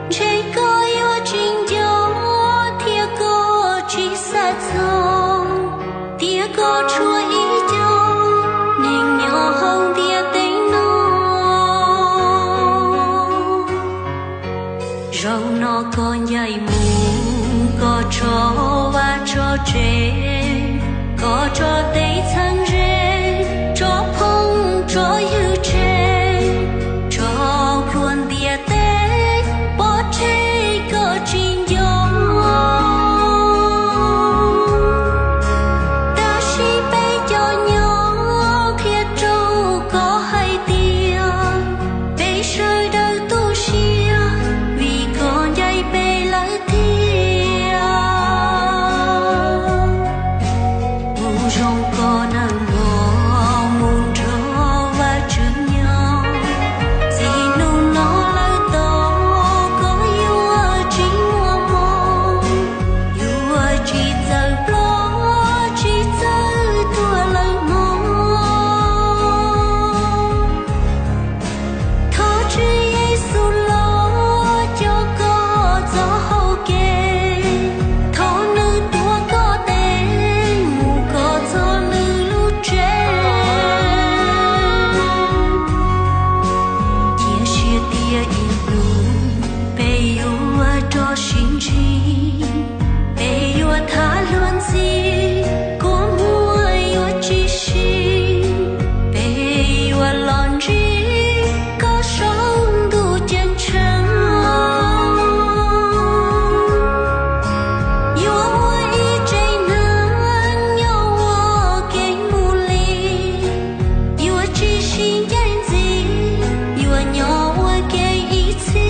Ntshe koj yuav tsis nco thiab koj tsis xav txog, tias koj tshuav ib co neeg nyob hauv ntiaj teb no. Zaum no koj ncaim mus, koj tso vaj tso tsev, koj tso tej txheeb ze, tso phooj tso ywg tseg, tso plhuav ntiaj teb, pov tseg koj tsis nco. Tab sis peb cov nyob qhia rau koj hais tias peb sawv daws tu siab vim koj ncaim peb lawm thiab. Kuv zoo koj nawb mog, mus nrog Vajtswv nyob. Txij hnub no lawm tod koj yuav tsis muaj mob, yuav tsis txawm ploj tsis txawm tuag lawm mog. Thov Tswv Yexus los coj koj txoj hau kev, thov nws tuav koj tes mus koj txog nws lub tsev. Cia siab tias ib hnub peb yuav rov sib ntsib, peb yuav tham luag ntxhi, kua muag yuav tsis sib, peb yuav los ntsib koj saum ntuj ceeb tsheej. Yuav ua ib tsev neeg nyob ua ke mus li, yuav tsis sib ncaim ntxiv, yuav nyob ua ke ib txhis.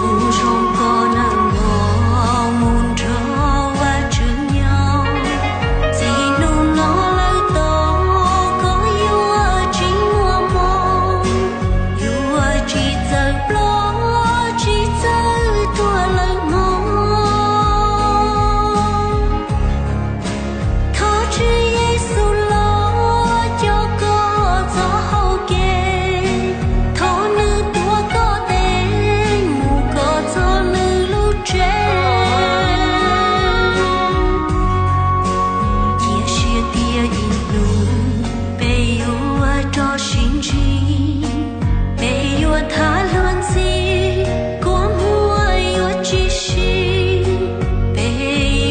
Kuv zoo koj nawb mog, mus nrog Vajtswv nyob. Txij hnub no lawm tod koj yuav tsis muaj mob, yuav tsis txawm ploj tsis txawm tuag lawm mog. Thov Tswv Yexus los coj koj txoj hau kev, thov nws tuav koj tes mus koj txog nws lub tsev. Cia siab tias ib hnub peb yuav rov sib ntsib, peb yuav tham luag ntxhi, kua muag yuav tsis sib, peb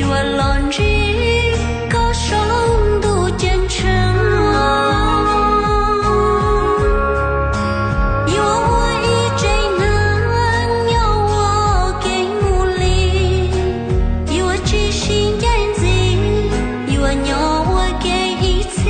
yuav los ntsib koj saum ntuj ceeb tsheej. Yuav ua ib tsev neeg nyob ua ke mus li, yuav tsis sib ncaim ntxiv, yuav nyob ua ke ib txhis.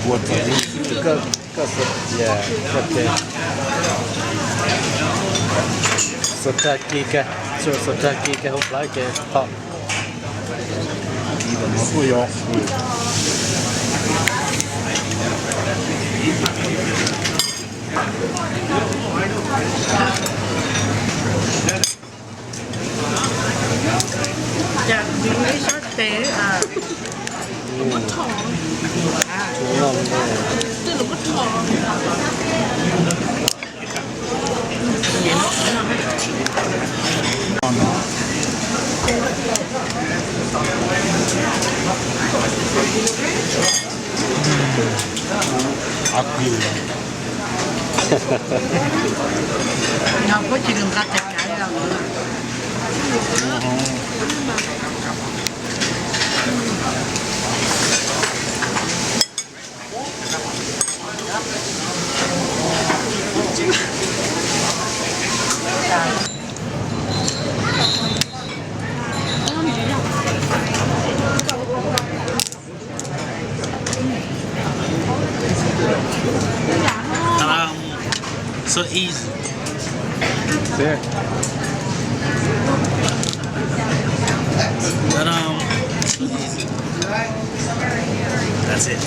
Ua tsaug, koj, koj, koj, xav tag kis kawg, xav tag kis kawg hauv plawv ces tau. Cas ib sab tes. Ta-da. So easy. Sí. Ta-da. So easy. That's it.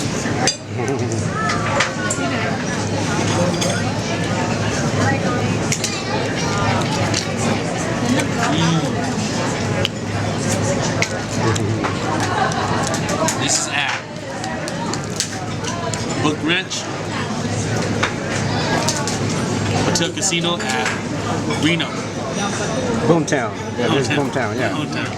Mm. This is at Book Ranch Hotel Casino at Reno. Boomtown. Yeah, this is Boomtown. Boomtown, yeah. Boomtown.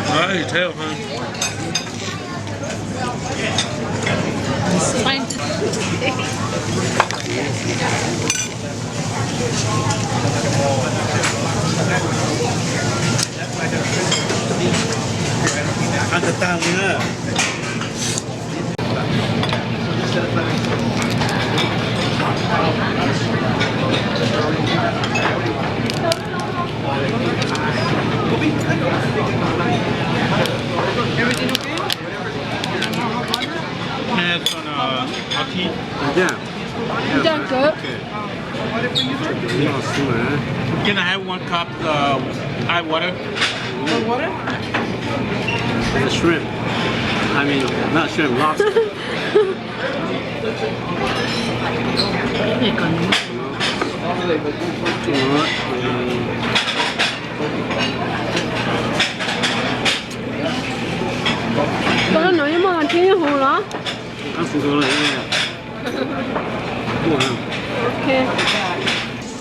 All right, tell her. Ăn tag tag li na. Everything okay? Have some, uh, hot tea? Yeah. Yeah, sure. Okay. Not soon, eh? Can I have one cup, uh, ice water? Hot water? The shrimp. I mean, not shrimp, lobster. Koj lub no yeej muaj hos thiab yeej huv los? Ua, okay.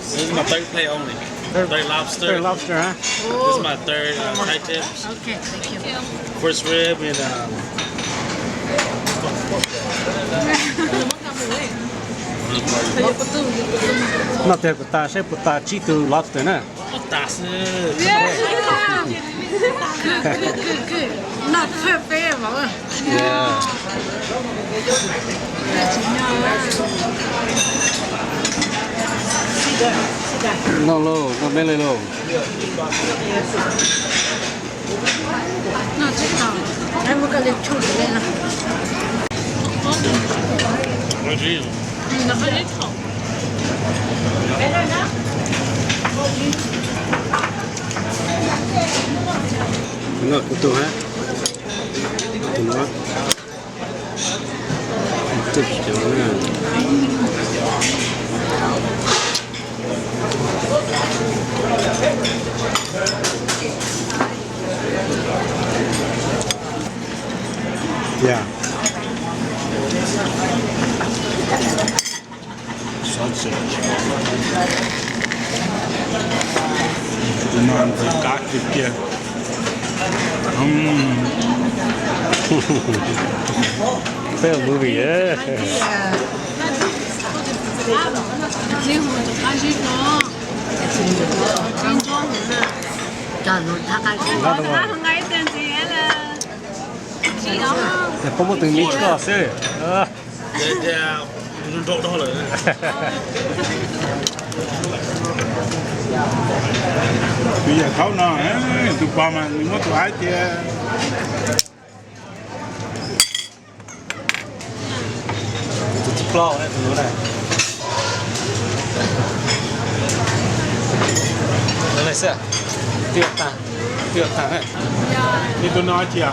This is my third plate only. Third lobster. Third lobster, huh? This is my third, uh, tri-tip. Okay, thank you. First rib and, um, noj tiag kuv tas saib puas tas tsib tug lobster na. Puas tas xwb. Noj thawj peb vauv. Noj lauj, noj me li lauj. Noj kuv tug hab. Tus no. Tus no. Yeah. Sausage. Tus no ntxim qab kawg kiag. Peb movie. Koj muab tus me tsis koj xwb. Tus yawm thaub no, tus pog mas nws muab tus aib cia. Tus tib ploj tus no na. Xwb, twb tag, twb tag ne. Li tus no cia.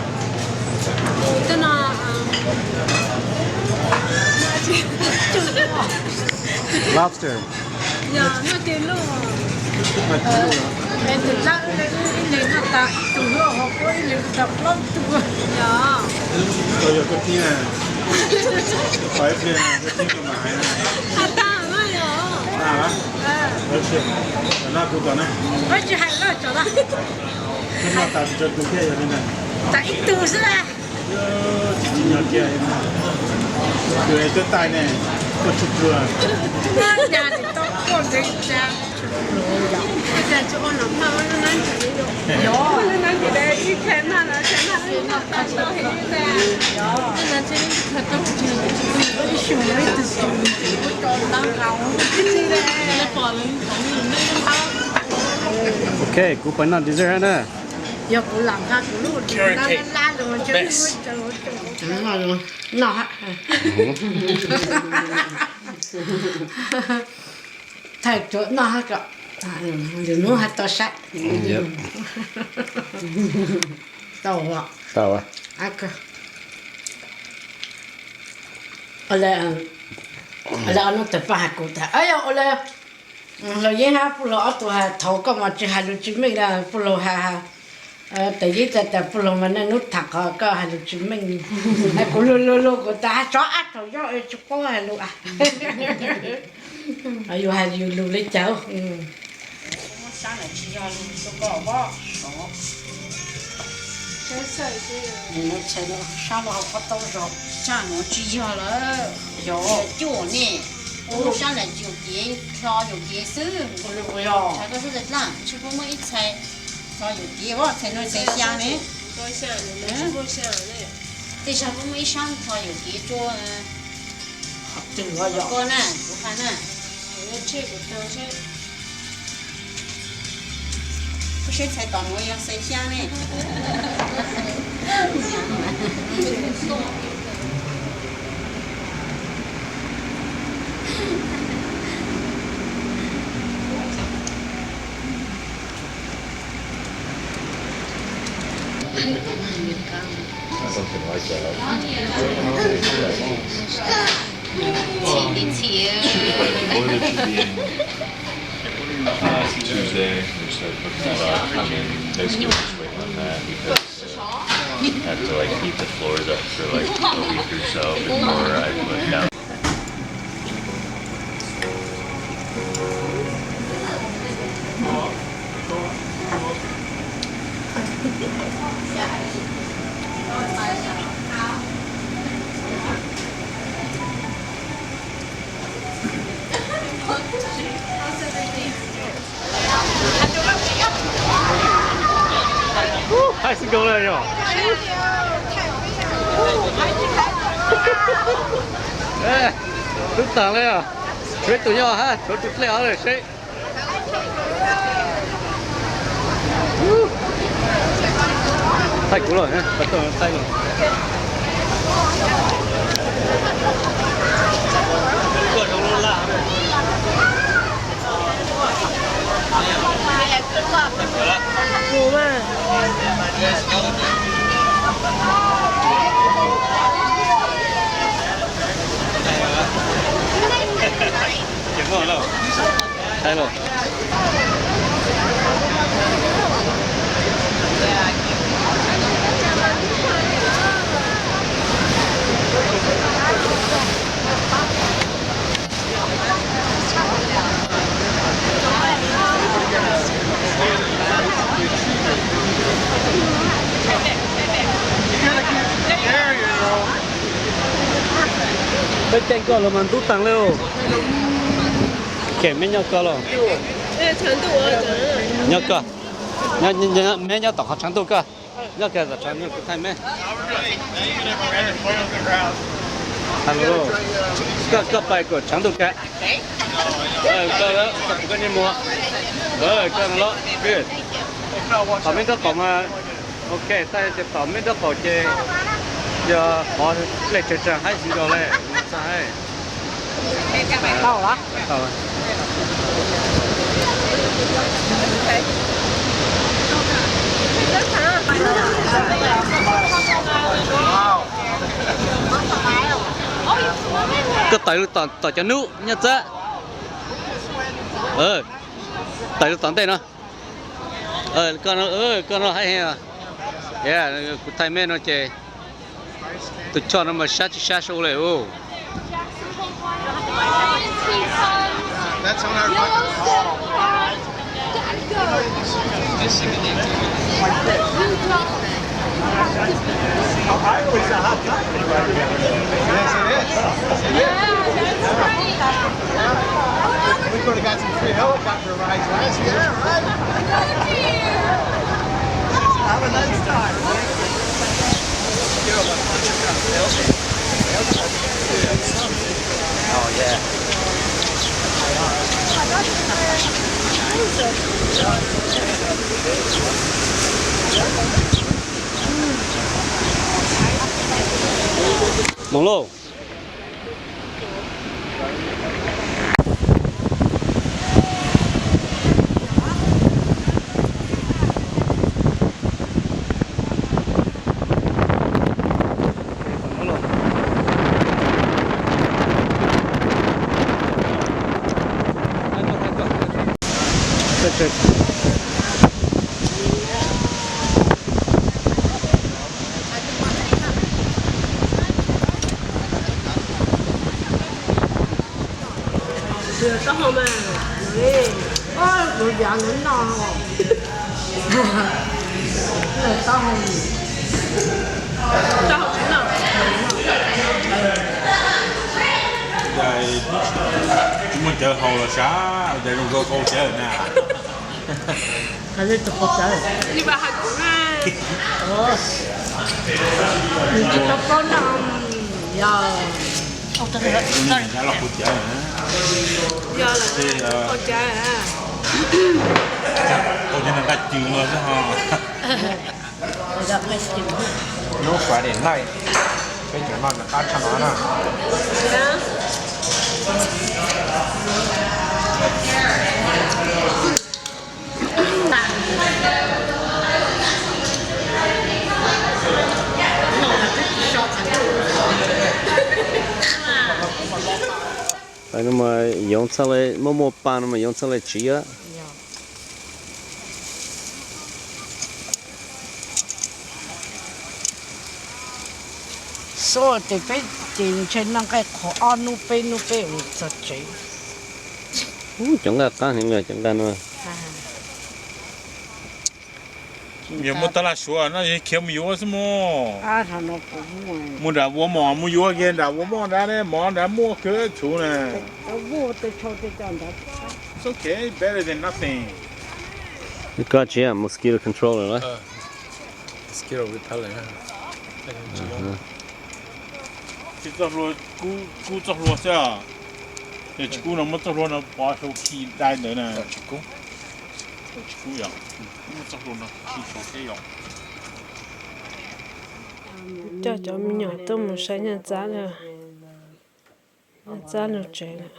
Tus no, lobster. Yog, noj tis luj. Es tus dab ib leeg noj tas ib tug, ho kuv ib leeg noj tas plaub tug. Yog. Yog koj tib na, qhov ib pliag koj tib koj mam hais na. Has tas mas yog. Has lawm. Noj kuv tom na. Tsis hais lawm, tsam na. Koj noj tas tsis tau tus thiab yog li ntawd. Tas ib tug xwb na. Tsis tsim nyog kiag. Tus es tuaj taij ne, tuaj tsuag tsuag. Yog. Ok, kuv pais noj dessert na. Yog kuv lam nqa kuv lub dab lab lab los. Noj. Thaij tsuav noj hab kom yus hnub hab tau saib. Tau. Ua le, ua le ob hnub tawg paj has kuv tas, yog ua le, Laus Yeeb hab Pub Laug ob tug has thaum koj mas tsis hais lus tsis meej na, Pub Laug has, Laus Yeeb tas tas Pub Laug mas niaj hnub tham qhov koj hais lus tsis meej. Kuv luag luag luag kuv tas has tsov ab thaum yog tsis paub hais lus. Yus hais yus lus li cas. Muab sab ntawd tsis yog lus rau koj os. Sab no ho qhov tau zog. Sab no tsis yog lawm. Yog cuaj ne. Ub, sab ntawd yus kev, tho yus kev xwb. Yog koj sab ntawd dlaab tsis pub muaj ib txhais tho yus kev, txhais nuav txhais xyaa ne. Tej zag pub muaj ib sab tho yus kev rua. Koj na, kuv has na. Kuv saib txhais tom nuav yog xais xyaa ne. Tuesday, they're still cooking that up. I mean, basically, we're just waiting on that because I have to, like, heat the floors up for, like, a week or so before I put down. Haib xwb nkaus le yog. Tub taag le, tshuav ib tug nyob hab, tshuav tus dlej hov le seb. Thaij kuv lawm, thaij lawm. Thaij lawm. Peb caij koj los mas ntub taag le. Khem meb nyob koj los? Nyob koj, meb nyob tom qhov tshav ntuj koj. Nyob koj tom tshav ntuj kuv thaij meb. Koj, koj pais kuas tshav ntuj ka. Koj, koj niag muag. Koj no los, good. Tom meb nraub qaum mas, ok, thaij ces tom meb nraub qaum ces yog qhov dlej tsawg tsawg haib xwb nkaus le. Tau los? Tau. Koj tawm lug tom cov nub nyob txab. Tawm lug tom ntej no. Koj no haib heev. Kuv thaij mej no ces tus choj no mas sab tsis sab sab ua le u. We could have got some free helicopter rides last year. Have a nice time. Oh, yeah. Mus lauj. Taub hau mas, kuv yav nuav noj, taub hau, taub hau tsis noj. Tsis muaj cawv haus los sav, cas zoo zoo haus cawv na. Hais li tus haus cawv, li vas hais kuv na, nws tsis tau paub noj, yog Ua cawv, ua cawv nqa cws los xwb ho. Hnub Friday night peb cov noj cov qab tshaj no na. Yoov txhaj le muaj muaj pa no mas yoov txhaj le tsiv. Xub ces peb ces ntshe noj nqaij qhuav ob hnub peb hnub peb mus txog tsev. Cov nqaij qab heev li cov nqaij no. Yog muaj tab laj suav no yog khiav mus yuav xwb mog. Mus nram Walmart mus yuav kiag nram Walmart nrad ne, mov nrad muaj kawg txhuv na. It's okay, better than nothing. Koj tsis mosquito control lawm? Mosquito repellent. Tsis txoj hlua, kub txoj hlua xwb. Yog tsis kub no muab txoj hlua no pov sau khi dai ntawd na. Tsis kub yom, muab txoj hlua no khi sau thiab yom. Coj cov me nyuam tuaj mus saib nyaj txab lawm. Nyaj txab lug tsev lawm.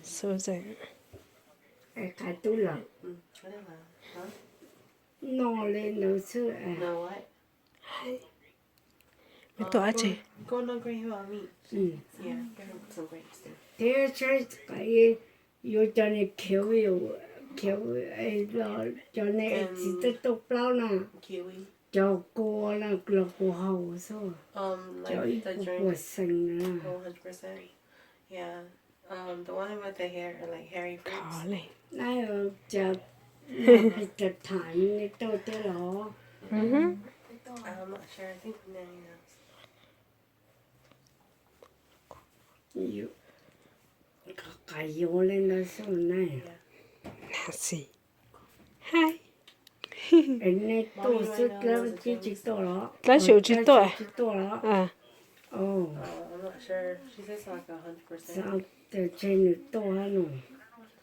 Susan, noj li ntawd xwb. Meb tuaj dab tsi? Thiab yuav cov niag kiwi, kiwi, cov niag txiv tuaj tuaj plaub na, cov kua na los kuv haus xwb, cov ib puas puas xees na. Qa yuav li ntawd xwb na. Nancy, hi. Nej tuaj xwb, dlab tsis tuaj los? Dlab tsis tuaj.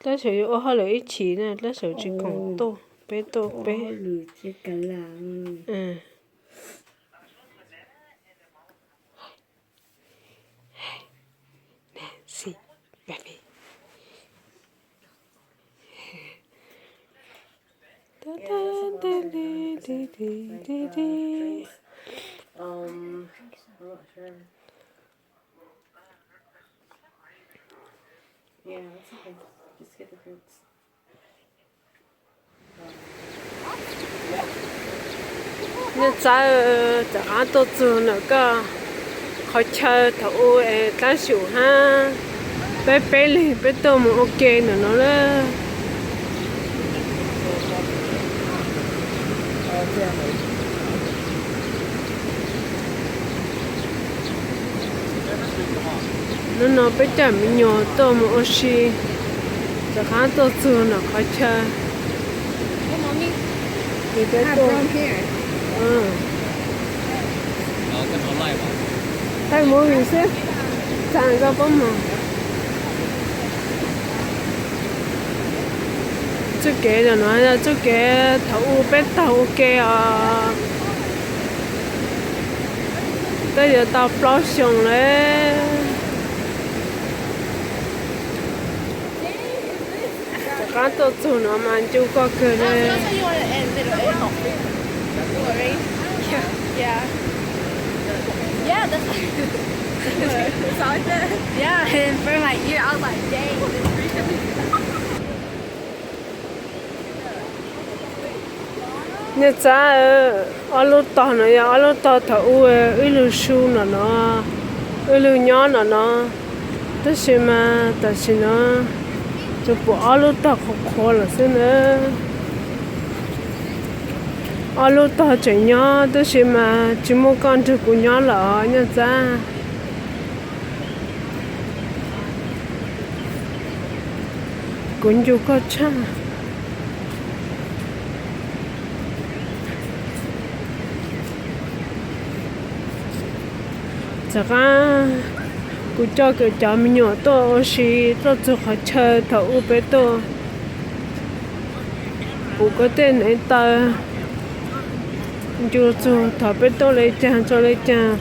Dlab tsis yuav ua hauj lwm ib chim na, dlab tsis khoom tuaj, peb tuaj peb. Nancy, baby. Like, uh, drinks. Um, I'm not sure. Yeah, that's okay. Just get the drinks. Nyob txawv, rov qab tuaj txug ntawm koj qhov chaw thaum ub es tab sis hab peb peb leeg peb tuaj mus ua ke ntawm no lawm. Hnub no peb coj me nyuam tuaj mus ua si, rov qab tuaj txug ntawm qhov chaw. Peb tuaj, thaij movie xwb, txhaj koj paub mog. Txuj kev no yog txuj kev thaum ub peb taug ua ke os. Twb yuav tau plaub xyoo lawm. Rov qab tuaj txug no mas ncu koj kawg li. Nyob txawv, ob lub tog no yog ob lub tog thaum ub wb lug su no no, wb lug nyob no no. Tab sis mas tam sim no tsuas pum ob lub tog qhuav qhuav lawm xwb na. Ob lub tog tseem nyob tab sis mas tsis muaj koj nrug kuv nyob lawm os Nyob Txab. Kuv ncu koj tshaj. Tom qab kuv coj kuv cov me nyuam tuaj ua si tuaj txug qhov chaw thaum ub peb tuaj, pum kuv tej neev taw, ncu txug thaum peb tuaj le caag tso le caag.